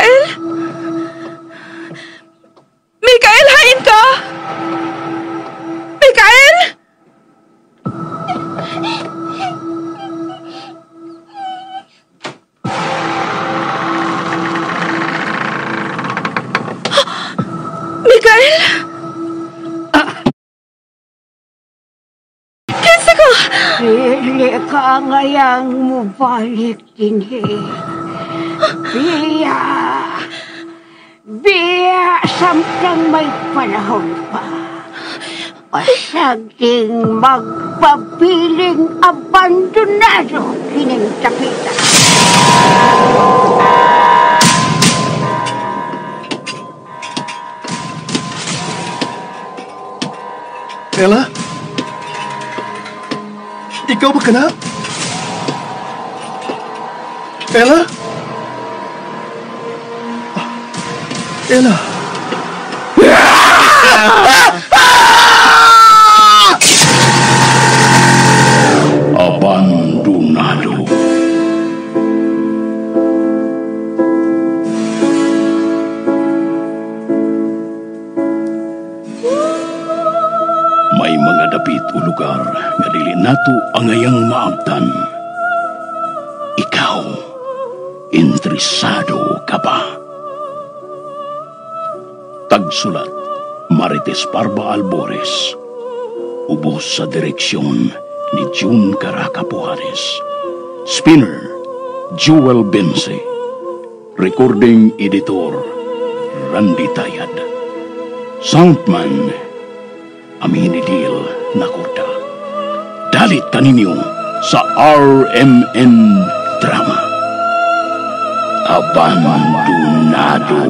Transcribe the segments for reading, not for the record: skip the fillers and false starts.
Mikael? Mikael, hain ka? Mikael? Mikael? Kinsa ka? Dili ka ngayang mubalik dinhi. Biya! Biya samtang may panahon pa. Pasaging magpabiling abandonado kining tapita. Ella? Ikaw ba ka na? Ella? Ella? Abandonado. May mga dapit o lugar nga dili nato angayang maabtan. Ikaw, interesado ka ba? Tagsulat, Marites Parba Albores. Ubos sa direksyon ni June Caraca Pujares. Spinner, Jewel Bense. Recording editor, Randy Tayad. Soundman, Aminidil Nakorda. Dalit kaninyo sa RMN Drama. Abandonado.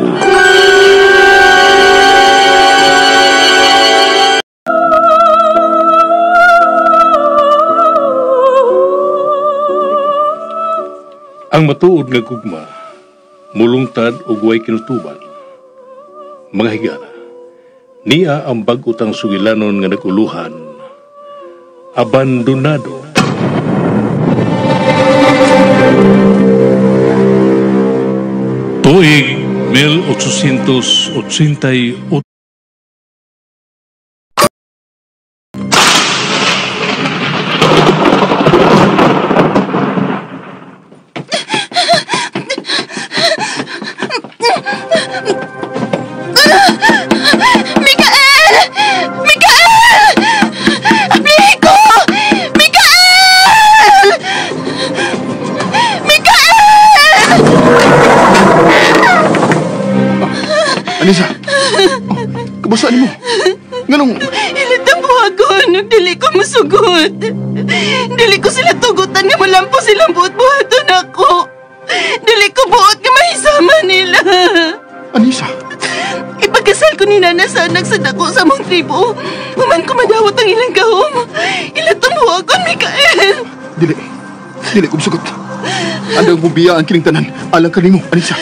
Ang matuod nga gugma, mulungtad og way kinutuban. Mga higala, niya ang bag-utang sugilanon nga naguluhan, abandonado. Tuig 1888. Mikael! Mikael! Aplico! Mikael! Mikael! Anisa! Kamusta nimo? Nganong... Ilit ang buhagon. Dili ko musugot. Dili ko sila tugutan nga malampo silang buot-buhaton ako. Dili ko buot nga mahisama nila. Anisa! Ipagkasal ko ni Nana sa anak sa dako sa mong tribo. Human ko madawat ang ilang gahom. Ilat ang buhagon, Mikael. Dili. Dili ko musugot. Andang bubiya ang kining tanan. Alang kanimo, Anisa.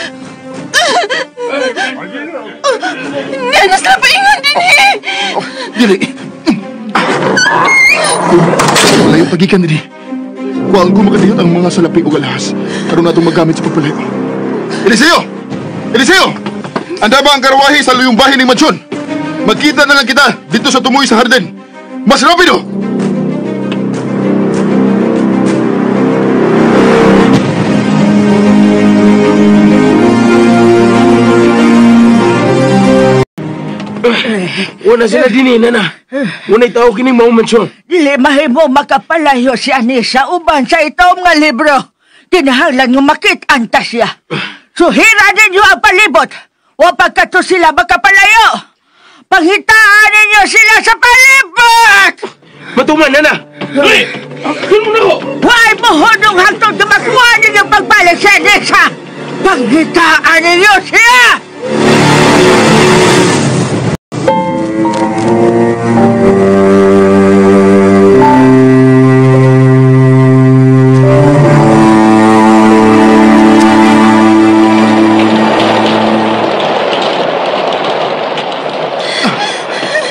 Nanas na paingon din eh! Oh, dili. Malayo pagikan dili. Kuwang ko makadiyot ang mga salapi o galahas. Karon natong magamit sa pagpalayo. Eliseo! Eliseo! Anda ba ang karwahe sa luyong bahin ng mansyon? Magkita na lang kita dito sa tumoy sa hardin. Mas rapido! Una sila din eh, Nana. Una'y tao kining maong mansyon. Dili mahimo makapalayo si Anisa uban sa itong nga libro. Kinahanglan nga makit-an ta siya. Suhira ninyo ang palibot. O pagkato sila makapalayo. Panghitaan ninyo sila sa palibot! Matuman, Nana! Hey! Doon mo na ko! Huwag mo hunong hangtod na makuha ninyo pagbalik si Anisa! Panghitaan ninyo siya!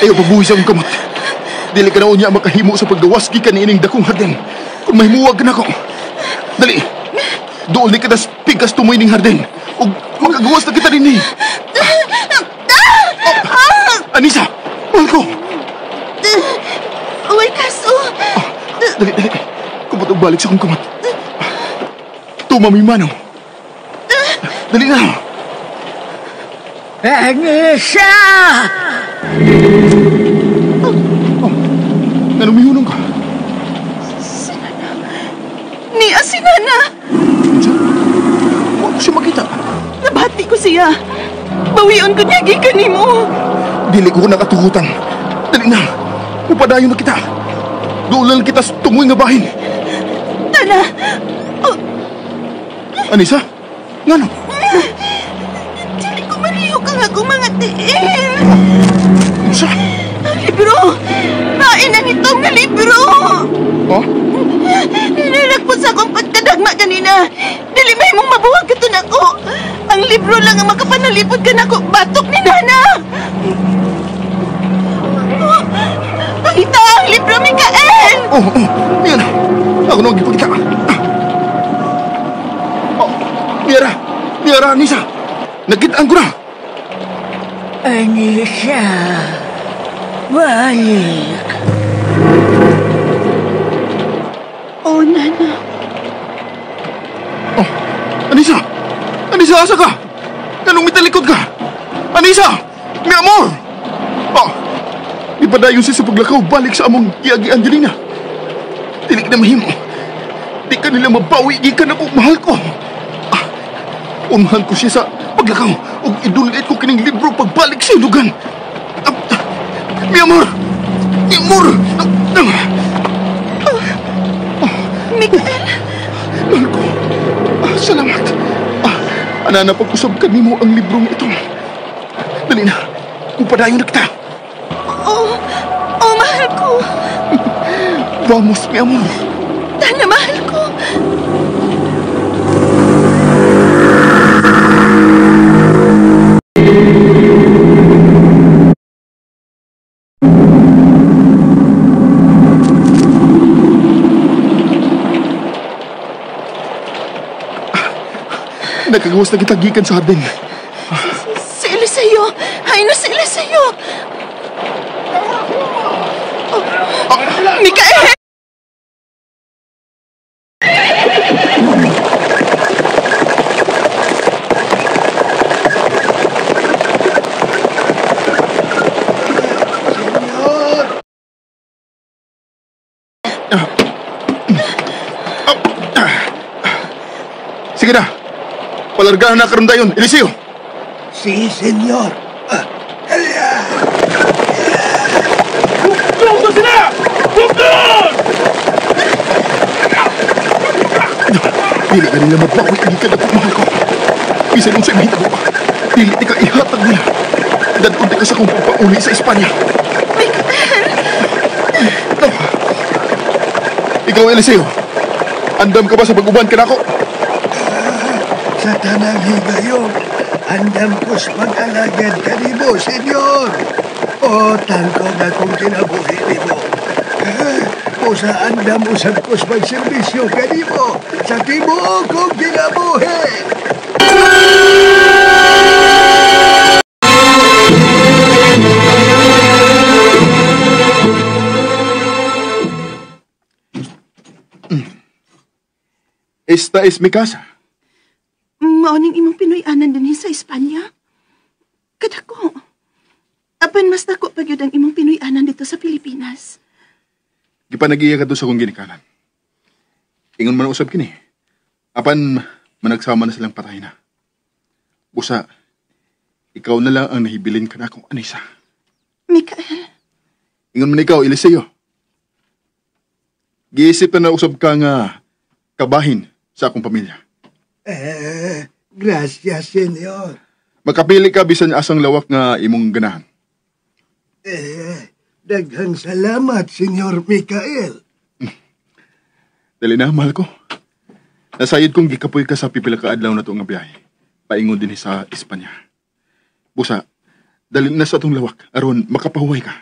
Ayaw pabuhi sa akong kamot. Dili ka na unya makahimo sa paggawas gikan niining dakong hardin. Kung mahimuwag ka na ko. Dali. Dool ni kita pigas tumoy ning hardin. Ug makagawas na kita din eh. Oh, Anissa! Mahal ko! Uy, kaso! Dali, dali. Kumot og balik sa akong kamot. Tuma mi mano. Dali na! Anissa! Oh, nga mihunong ka? Si Nana. Niya si Nana! Unsa? Wa ko siya makita. Nabati ko siya. Bawion ko niya gikan nimo. Dili ko nakatugutan. Dali na. Upadayon na kita. Dulan kita sa tungoy nga bahin. Tana. Oh. Anissa? Ngano? Dili ko malihok ang akong mga tiil. Unsa? Ang libro! Hain ang itong nga libro! Oh? Nalagpo sa akong pagkadagma kanina. Dili may mong mabuwag kato nako. Ang libro lang ang makapanalipod ka nako. Batok ni Nana! Oh, pakita ang libro, Mikael! Oh, oh, niya na. Ako na ang gipakita. Oh, niya ra. Niya ra, Anissa. Nakitaan ko na. Anissa, balik. Oh, Nana. Oh, Anissa! Anissa, asa ka? Anong mitalikod ka? Anissa! Mi amor! Oh, ipadayon siya sa paglakaw balik sa among giagian Angelina. Dili ka na mahimo. Di ka nila mabawi, gikan ako, mahal ko. Ah, unahan ko siya sa paglakaw ug idulit ko kining libro pagbalik sa ilugan. Ah, mi amor! Mi amor! Oh, Mikael! Mahal ko. Ah, salamat. Ah, ana na pag-usab ka nimo ang librong ito. Dali na. Upadayon na kita. Oh, oh, mahal ko. Vamos, mi amor. Tana, mahal ko. Nakagawas na kita gikan sa hardin. Si Eliseo! Ay na si Eliseo! Oh, Mikael! Sige na! Palargahan na karon dayon, Eliseo! Si, senyor. Tungkol sila! Tungkol! Dili ka nila mabawi ang gikan ako, mahal ko. Bisan unsay mahitabo pa. Dili ka ihatag nila. Dadun ka sa akong pagpauli sa Espanya. Mikael! Ikaw, Eliseo, andam ka ba sa pag-uban ka nako? Sa tanang higayon, andam ko sa pag-alagad kanimo, senyor. O, tangkong akong kinabuhi nimo. O sa andam usab ko sa pagserbisyo kanimo, sa tibuok kong kinabuhi. Esta es mi casa. Maoning imong Pinoy-anan dinhi sa Espanya? Kadako. Apan mas dako pa gyud ang imong Pinoy-anan dito sa Pilipinas. Gipanagiya ka do sa akong ginikanan. Ingon man usab kini. Apan managsama na silang patay na. Busa, ikaw na lang ang nahibilin ka na akong Anissa. Mikael. Ingon man ikaw, Eliseo. Giisip na usab ka nga kabahin sa akong pamilya. Gracias, senyor. Makapili ka bisan asang lawak nga imong ganahan. Daghang salamat, Senyor Mikael. Dali na, mahal ko. Nasayod kong gikapoy ka sa pipila ka adlaw na to nga biyahe. Paingon din sa Espanya. Busa, dali na sa atong lawak aron makapahuway ka.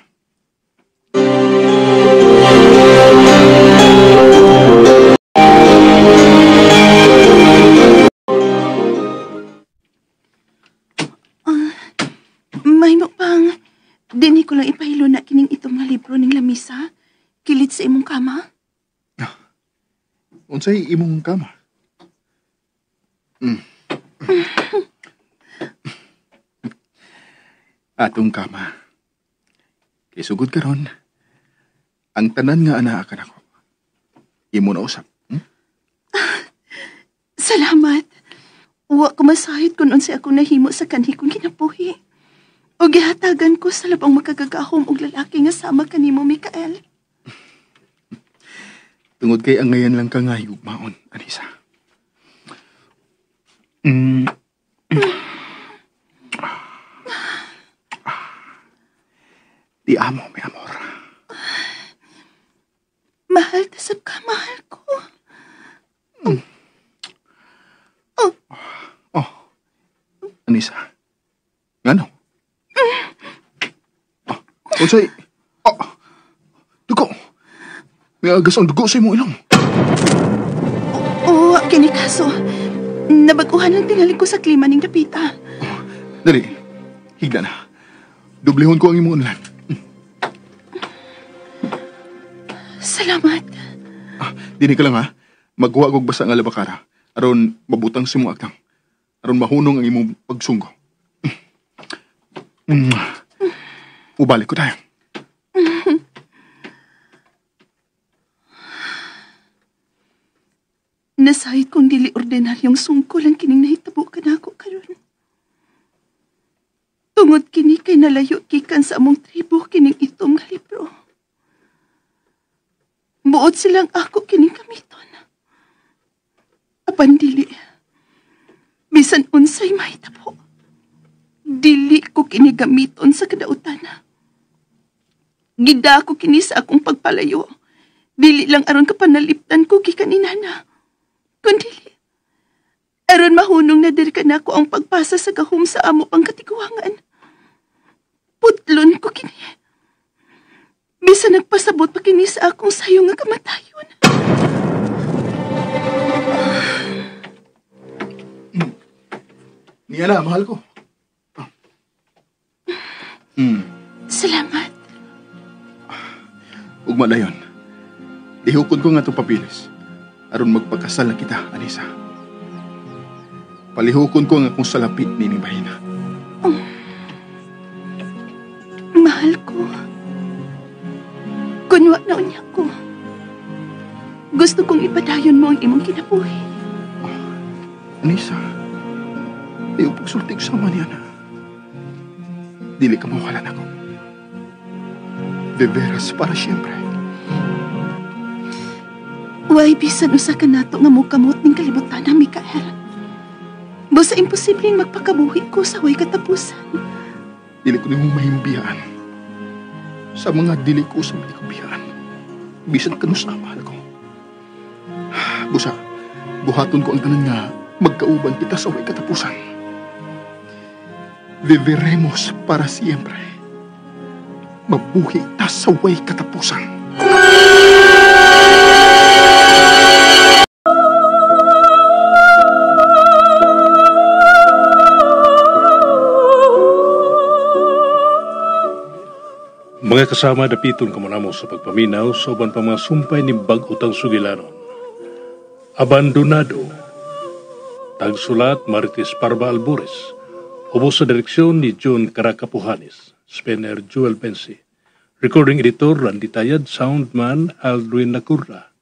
Mahimo pang, dinhi ko lang ipahilo na kining itom nga libro ning lamisa, kilit sa imong kama. Unsay imong kama? Atong kama. Kay sugod karon, ang tanan nga anaa ka nako. Imo na usap. Salamat. Wa ko masahid kung unsay akong nahimo sa kanhi kong kinabuhi. O gihatagan ko sa labang makagagahom og lalaki nga sama kanimo, Mikael. Tungod kay ang ngayon lang ka nga higugmaon, Anisa. Di amo, mi amor. Mahal tasab ka, mahal ko. Oh. Anisa. Ngano? Oh, unsay? Oh. Dugo. May agas ang dugo sa imong ilong. Oo, kini kaso. Nabaguhan lang tingali ko sa klima ning dapita. Oh, dali. Higda na. Dublihon ko ang imong unlan. Salamat. Dini ka lang ha. Magkuha kog basa nga labakara. Aron mabutang si imong agtang. Aron mahunong ang imong pagsunggo. Ubalik ko tayo. Nasahit kong dili ordinaryong sungko lang kining nahitabo kanako karon. Tungod kini kay nalayo gikan sa among tribo kining itom nga libro. Buot silang ako kining gamiton. Apan dili. Bisan unsay mahitabo. Dili ko kini gamiton sa kadautan. Gida ko kini sa akong pagpalayo. Dili lang aron kapanaliptan ko gikan inana. Kundi, aron mahunong na diri ka nako ang pagpasa sa gahom sa amo pang katiguangan. Putlon ko kini. Bisan nagpasabot pa kini sa akong sayo nga kamatayon. Niya na, mahal ko. Salamat. Ugma na yun. Lihukon ko nga itong papilis. Aron magpagkasal na kita, Anisa. Palihukon ko ang akong salapi ni Bahina. Oh. Mahal ko. Kunwa na unya ko. Gusto kong ipadayon mo ang imong kinabuhi. Oh, Anisa, ayaw pagsulti ko sama niya na. Dili ka mawalan ako. De veras para siyempre. Way, bisan usa ka nato nga mukamot ning kalibutan na, Mikael. Basta imposibleng magpakabuhi ko sa way katapusan. Dili ko nimong mahimbiyaan. Sa mga dili ko sa mga ikubiyaan. Bisan kanus na mahal ko. Busa, buhaton ko ang tanan nga magkauban kita sa way katapusan. Viviremos para siempre. Mabuhi ta sa way katapusan. Mga kasama, dapiton kamunamo sa pagpaminaw sa uban pa mga sumpay ni bag-utang sugilanon. Abandonado. Tagsulat Marites Parba Albores. Ubos sa direksyon ni John Caracapuhanes. Spenner Joel Bensi. Recording editor Randy Tayad, soundman Aldrin Nacurra.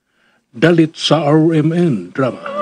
Dalit sa RMN Drama.